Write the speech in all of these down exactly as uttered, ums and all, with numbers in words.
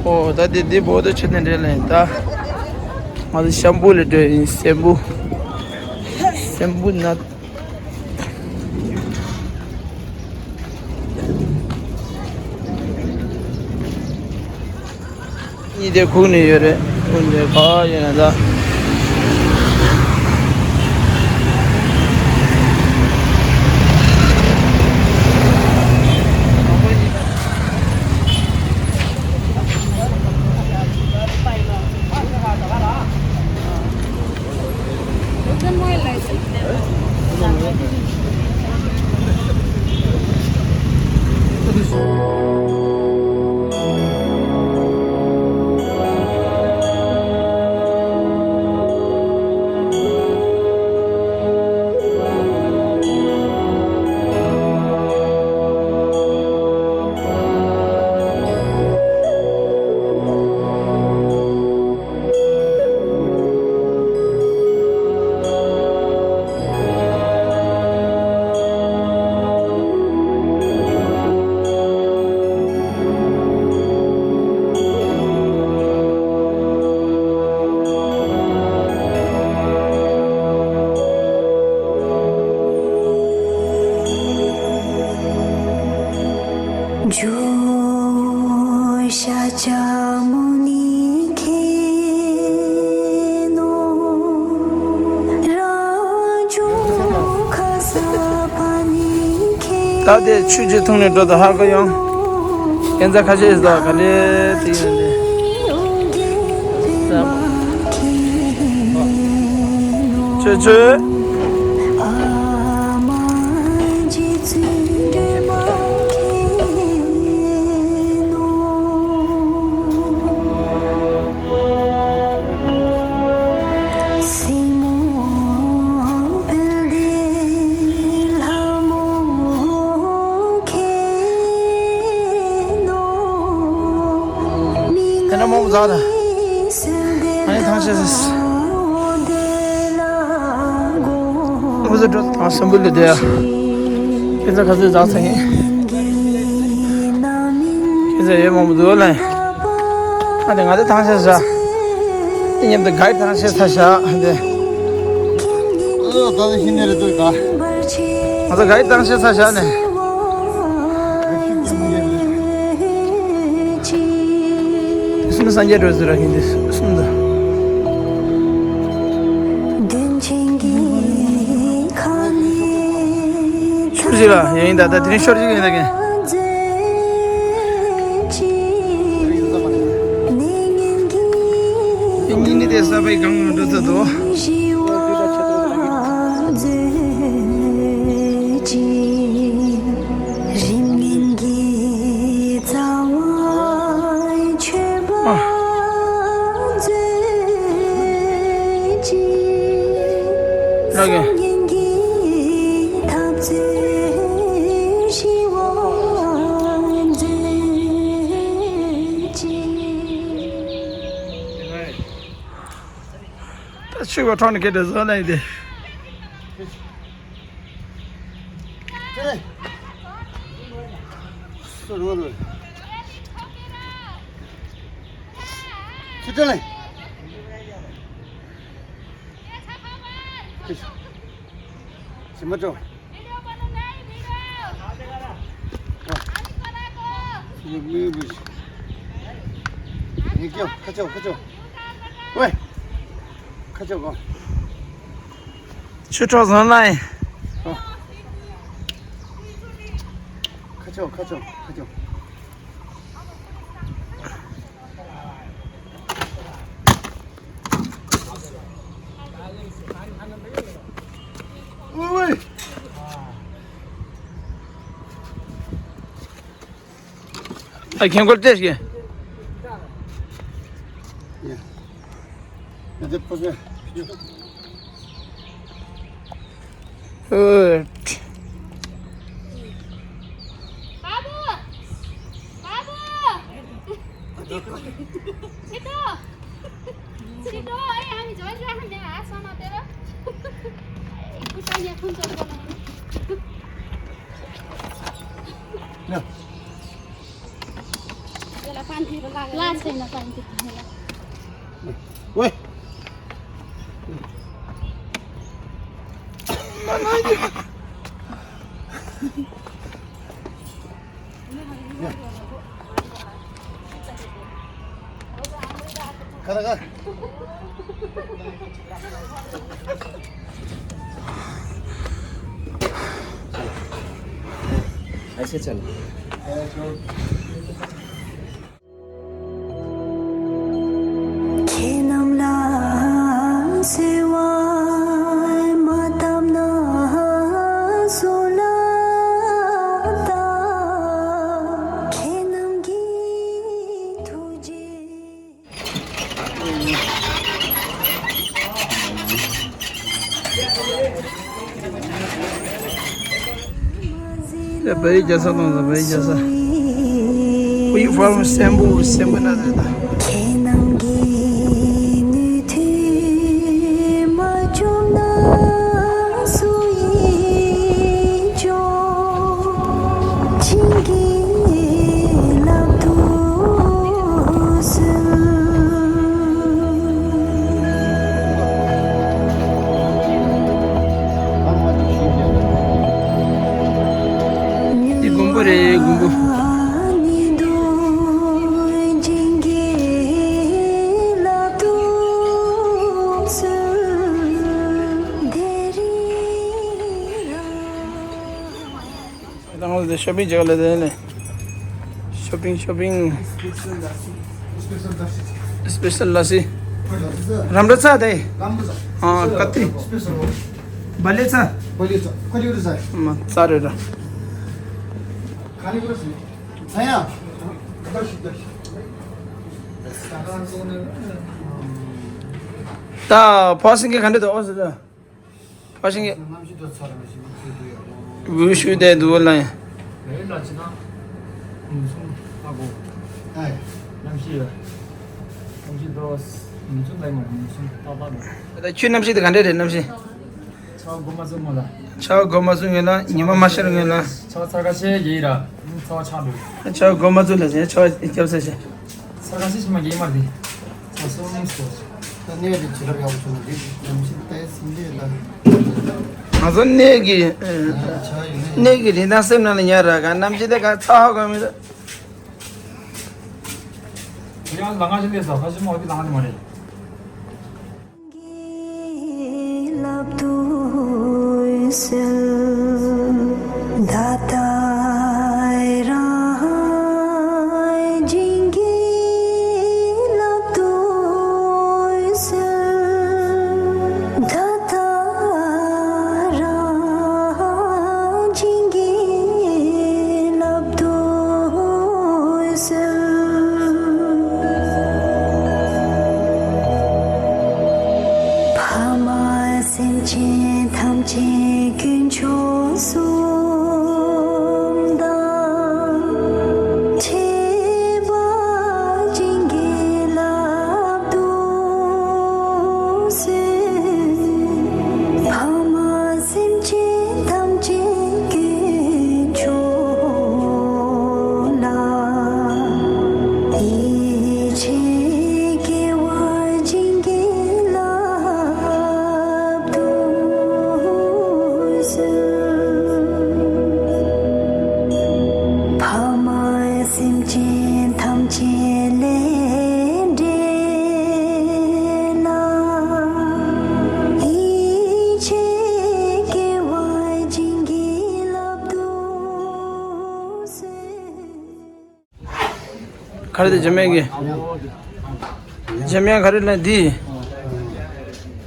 ཨོ་ད་དེ་འདི་བོད་དུ་ཆུ་ནས་འདྲེ་ལེན་ད། ང་ཚོ་ཤམ་བུ་ལ་འགྲོ་ཡིན། སེམས་བུ། སེམས་བུ་ན། གཉིས་དེ་ཁུག་ནས་ཡོད་རེད། ཁུག་ནས་ག་ཡོད་ན་ད། ད་དེ་ཆུ་ཅིག་འཐུང་ནས་འགྲོ་དང་། ཧ་གོ་ཡོང་། ཁྱེད་ཚོ་ཁ་ཤས་ཤིག་ག་འདྲས་དེ་ཡོད་འདི། ཆུ་ཆུ། དེ་འདྲ་མང་པོ་ཟ་ད། ཨ་ནི་ཐང་ཆད་ཟེར། ཨུ་ཟོ་འགྲོ་དང་སམ་བུ་ལི་དེ་ཡ། ཁྱེད་ཚོ་ག་ཚོད་ཟ་ཚར་ཡིན། ཁྱེད་ཚོ་ཡོད་མང་པོ་འདུག་ལ། ཨ་དེ་ང་ཚོ་ཐང་ཆད་ཟ། དེ་མཉམ་དུ་ག་ཡི་ཐང་ཆད་ཚ་ཤ་ཨ་དེ། ཨ་ད་ལྟ་ཤི་ནས་རེད་འདུག་ད། ང་ཚོ་ག་ཡི་ཐང་ཆད་ཚ་ཤ་ནས། སུམ་སངས་རྒྱས་འགྲོ་ཟེར་ར་ཡིན་ཏེ་སུམ་ད། ཤོར་ཞིག་ལ་ཡིན་ད་ད་དེ་རིང་ཤོར་ཞིག་ཡིན་ད་གན། དེ་གཉིས་ནི་དེ་ས་པའི་གང་འགྲོ་ཚོད་དོ། རིམ་གཉིས་ཀྱི་རྩ་བ་མཆོད་པ་མཛོད་ཅིག་ར་གན། སངས་རྒྱས་ཀྱི་ཐབས་མཛོད་ཞི་བ་མཛོད་ཅིག་ད་ཆུ་བ་ཁྲོག་ནི་སྐད་དེ་བཟོ་ན་ཡིན་ཏེ། ཁ་ཆོ་ཁ་ཆོ། ཝེ། ཁ་ཆོ་གོ། ཆུ་ཁྲོག་བཟང་ན་ཡིན། ཁ་ཆོ་ཁ་ཆོ་ཁ་ཆོ། ཨ་ཁེང་ཁོལ་ཏེ་ཞིག་ཨོ། ལ་ཚེ་ན་པན་དེ་ཁ་ལ། ཝེ། ཁ་ར་ཁ། ཨ་ཤེ་ཆ་ལ། ཁྱེད་རྣམས་ལ་གསོལ་བ་མ་བཏབ་ན་སུ་ལ་བཏབ། ཁྱེད་རྣམས་ཀྱི་ཐུགས་རྗེ། བལ་ཡུལ་རྒྱལ་ས་དང་བལ་ཡུལ་རྒྱལ་ས། We from Sembu, Sembu ན་རེད་ད། ཁྱེད་རྣམས་ཀྱི་ནུས་མཐུ་མ་བཅོམ་ན་སུ་ཡིས་བཅོམ། བྱིན་གྱིས་བརླབ་ཏུ་གསོལ། འདི་མགོན་པོ་རེད། མགོན་པོ། ད་ང་ཚོ་ཤོ་པིང་བྱེད་ག་ལ་དེ་ནས། ཤོ་པིང་ཤོ་པིང་། སི་པེ་ཤལ་ལ་སི། རམ་འདྲ་ཚ་དེ། ཨ་ཀ་ཏི། སི་པེ་ཤལ་རོ། བ་ལེ་ཚ། བ་ལེ་ཚ། ཀ་ཏི་རུ་ཚ། མ་ཚ་རེད་ར། ཁ་ནི་ཀུ་ར་སི། ཚ་ཡ། ད་ཕོ་སིང་གི་ག་འདྲ་འདུག་ཨོ་ཟེར་ད། ཕ་ཤིང་གི། གནམ་གཤིས་དོ་ཚ་རང་ཞིག་ཚུལ་དུ་ཡོད། འུ་ཤུ་དེ་འདུག་ལ། ལས་ལ་ཅི་ན། མུ་སུམ་ཨ་གོ། ཨེ། གནམ་གཤིས་ཡོད། གནམ་གཤིས་དོ། མུ་སུམ་ལ་མ་མུ་སུམ་ཏག་ཏག་འདུག་ད་ཁྱོད་གནམ་གཤིས་དེ་ག་འདྲ་རེད་གནམ་གཤིས། ཆར་པ་མགོ་མ་ཚུགས་མོ་ལ། ཆར་པ་མགོ་མ་ཚུགས་ངེས་ལ་ཉི་མ་མ་ཤར་ངེས་ལ། ཆར་པ་ཚ་ག་ཤེས་ཡིན་ར། ཆར་པ་ཆག་འདུག་ཆར་པ་མགོ་མ་ཚུགས་ལ་ཟེར་ཆར་པ་སྐྱབས་ས་ཤེས། ས་ག་ཤེས་ཤི་མ་རྒྱལ་མ་རེད། ས་སོ་མིན་སོ། ད་གནས་དེ་ཇི་ལྟར་ཡག་པོ་བྱུང་ན་འདི་ནམ་ཞིག་ཏའི་སིན་ལེ་ལ། ང་ཚོ་གནས་ཀྱི་ཨ་ཆ་ཡིན་ནའི། གནས་ཀྱི་རིན་ཐང་སེམས་ནང་ལ་ཉར་ར་ག་ནམ་ཞིག་ཏའི་ག་ཚ་ཧ་གོ་མི་འདུག་ཡང་ལ་ང་ཞིག་ལས་ས་ཁ་ཞིག་མ་འོ་དེ་ལ་ང་ནི་མ་རེད། བརླབ་ཏུ་གསོལ། ད་ལྟ་རང་བྱིན་གྱིས་བརླབ་ཏུ་གསོལ། ད་ལྟ་རང་བྱིན་གྱིས་བརླབ་ཏུ་གསོལ། ཕ་མ་སེམས་ཅན་ཐམས་ཅད་དཀོན་མཆོག་གསུམ་དང་། ཁྱད་པར་བྱིན་གྱིས་བརླབ་ཏུ་གསོལ། ཕ་མ་སེམས་ཅན་ཐམས་ཅད་དཀོན་མཆོག་ལ། ཡིད་ཆེས་དགེ་བར་བྱིན་གྱིས་བརླབ་ཏུ་གསོལ། ཕ་མ་སེམས་ཅན་ཐམས་ཅད་ལས་འབྲས་ལ། ཡིད་ཆེས་དགེ་བར་བྱིན་གྱིས་བརླབ་ཏུ་གསོལ། ག་རེ་དེ་འཇམ་དབྱངས་ཀྱི། འཇམ་དབྱངས་ག་རེ་ལ་འདི།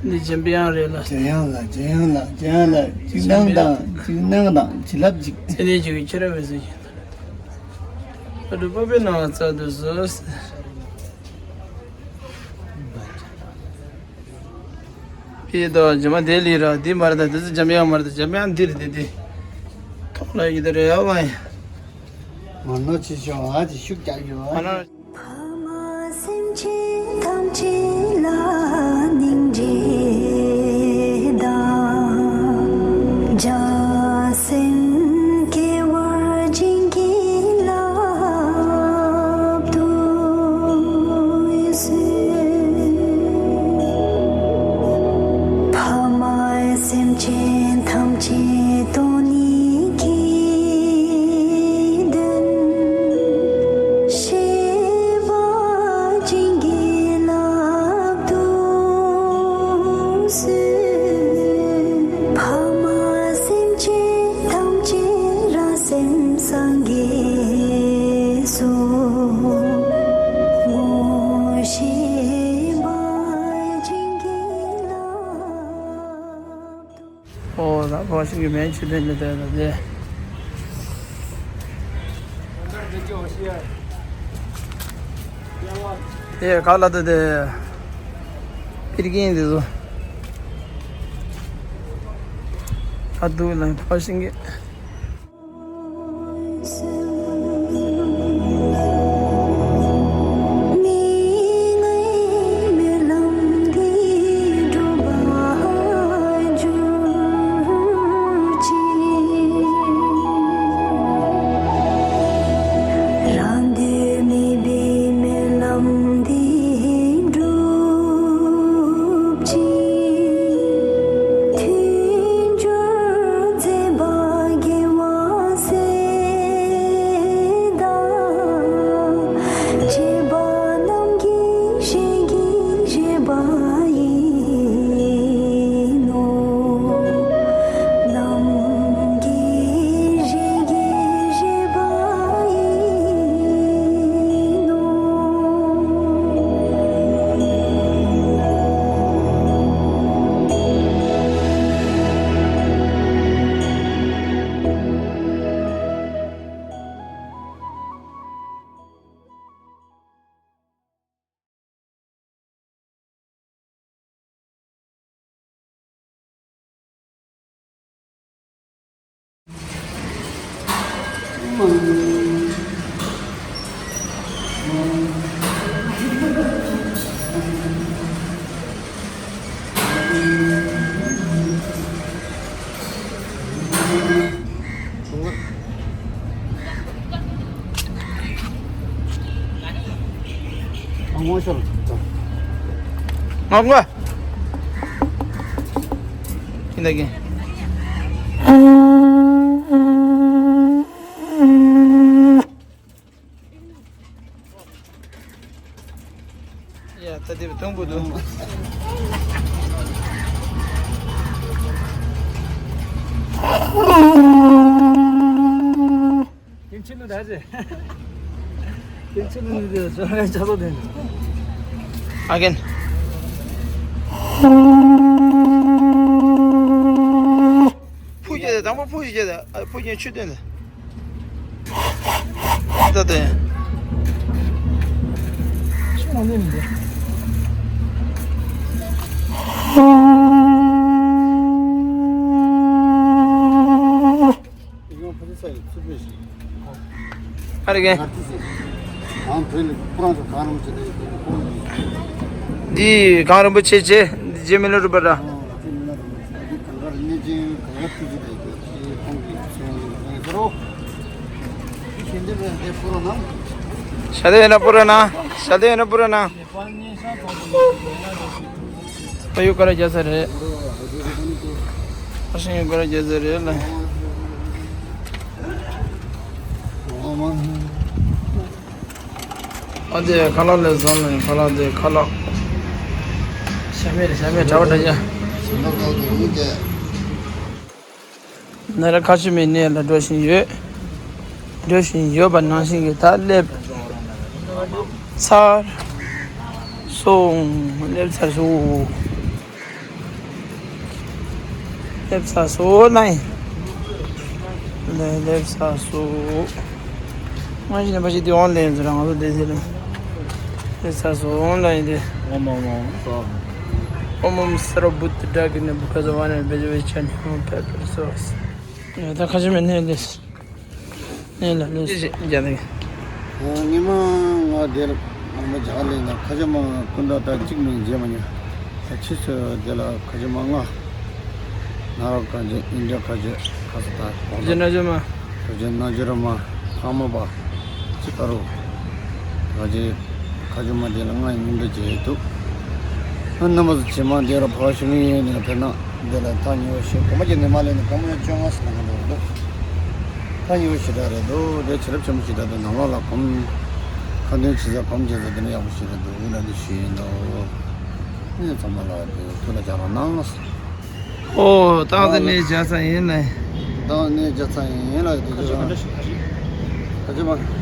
འདི་འཇམ་དབྱངས་རེད་ལ། འཇམ་དབྱངས་ལ་འཇམ་དབྱངས་ལ་འཇམ་དབྱངས་ལ་འཇིགས་སྣང་དང་འཇིགས་སྣང་དང་བྱིན་རླབས་འཇིགས། ཚེ་འདས་ཀྱི་ཁྱེད་རང་བས་ཟེར་གྱི། ཨ་རུ་པ་པའི་ནང་ལ་བཙལ་དུ་བཟོས། ཕི་དོ་ཇི་མ་དེ་ལི་ར་དེ་མ་རེད་ད། དེ་ཚོ་འཇམ་དབྱངས་མ་རེད་ད། འཇམ་དབྱངས་འདི་རེད་དེ་དེ། ཐོག་ལ་ཡི་དེ་རེད་ཡ་བ་ཡ། མ་ནོ་ཆེ་ཤོག་ཨ་ཅི་ཤུགས་རྒྱག་ཡོད་ཨ། ཕ་མ་སེམས་ཅན་ཐམས་ཅད་ལ་སྙིང་རྗེ་དང་། བྱང་སེམས་དགེ་བར་བྱིན་གྱིས་བརླབ་ཏུ་ ཕར་ཕྱིན་གྱི་མེད་ཆུ་ལྡན་ལ་བསྡད་ན་དེ། དེ་ག་ལ་དེ་དེ། ཕིར་གིན་དེ་ཚོ། ཨ་དུ་ལ་ཕར་ཕྱིན་གྱི། ང་དགོས། ཁྱེད་ཀྱིས། ཡ། ད་དེ་དུང་བུ་དུང་། ཡིན་ཕྱིན་ནུ་ད་ཟེ། ཡིན་ཕྱིན་ནུ་ནི་དེ་ཟོ་ར་ཡ་ཆ་ལོ་དེ། ཨ་གན། ཕུ་རྒྱལ་དང་པོ་ཕུ་རྒྱལ་དང་ཕུ་རྒྱལ་ཆུ་སྟོན་དང་། ད་དེ། ཆུ་མ་ནི་མི་འདུག་ཨ་རེ་གན། འདི་གངས་རིན་པོ་ཆེ་ཆེ། འདི་རྗེ་མི་ལ་རུ་པ་ར། ཤ་དེ་ཡོད་ན་པུ་ར་ན། ཤ་དེ་ཡོད་ན་པུ་ར་ན། ཨ་ཡུ་ཀ་ར་རྒྱ་ས་རེད། ཨ་ཤིང་ཡུ་ཀ་ར་རྒྱ་ས་རེད་ལ། ཨ་དེ་ཁ་ལག་ལས་བཟང་ནས་ཁ་ལག་དེ་ཁ་ལག་ཤ་མེད་ཤ་མེད་གྲྭ་པ་འདྲ་ཡ། ནཱ་ར་ཁ་ཆེ་མའི་གནས་ལ་འགྲོ་བཞིན་ཡོད། འགྲོ་བཞིན་ཡོད་པ་ནང་བཞིན་གྱི་ད་སླེབས་ཚར་སོང་། སླེབས་ཚར་སོང་། སླེབས་ཚར་སོང་ན་ཡིན། ལ་སླེབས་ཚར་སོང་། ང་ཞིག་ནས་ཕ་ཞིག་དེ་འོང་ལེན་ཟེར་ང་ཚོ་དེ་ཟེར། དེ་ཚ་སོ་འོང་ལ་ཡིན་ཏེ། ཨོམ་ཨོམ་ཨོམ་སོ། ཨོམ་ཨོམ་སར་བུད་དྲག་གི་ནི་བུ་ཁ་ཟ་བ་ནས་བེ་ཇ་བེ་ཆ་ནི་ཧོ་པེ་པེ་སོ་སི། ད་ཁ་ཆེ་མེད་ནས་ལེས། ནས་ལ་ལེས། རྒྱ་ནི། ཉི་མ་ང་དེར་ང་མ་ཇག་ལེན་ན་ཁ་ཆེ་མ་ཀུན་ད་ད་གཅིག་མིན་རྗེས་མ་ཉ། ད་ཕྱིས་སུ་དེ་ལ་ཁ་ཆེ་མ་ང་། ནཱ་རོ་ཁ་ཆེ་ཨིན་ཌི་ཡ་ཁ་ཆེ་ཁ་ས་ད་གོང་ད། རྗེས་ན་རྗེས་མ། རྗེས་ན་རྗེས་ར་མ་ཕ་མ་པ། ཅི་ལྟར་རོ། ང་ཅི་ཁ་ཆུ་མ་དེ་ལ་ང་ཡི་མིང་འདྲ་བྱེད་ཐུབ། ཨ་རྣམ་པ་ཚོ་ཇེ་མང་དེ་ར་བག་ཞུ་ངེས་ཡོད་ནས་དཔེར་ན་འདི་ལ་ཐག་ཉེ་བོ་ཞིག་གོ་མ་ཅི་ནས་མ་ལས་ནས་གོ་མ་ཡང་བཅོ་ལྔ་ཟིན་ན་འགྲོ་འདུག་ཐག་ཉེ་བོ་ཞིག་ར་རེད་འདུག་དེ་བྱེད་རབས་ཆེན་པོ་ཞིག་ར་འདུག་ནང་ལོགས་ལ་གོམ། ཁ་འདོན་བྱེད་ས་གོམ་བྱེད་ས་དེ་ནས་ཡག་པོ་ཞིག་ར་འདུག་འདི་ལ་འདི་ཞུས་ཡིན་འདུག་ངས་ཚང་མ་ལ་དེ་ཐུགས་ལ་འཇགས་རོགས་གནང་། ཨོ། ཏང་ཏི་ནས་བྱ་ས་ཡིན་ལ། ཏང་ནས་བྱ་ས་ཡིན་ལ་དེ་ཚོ། ཁ་ཆེ་མ།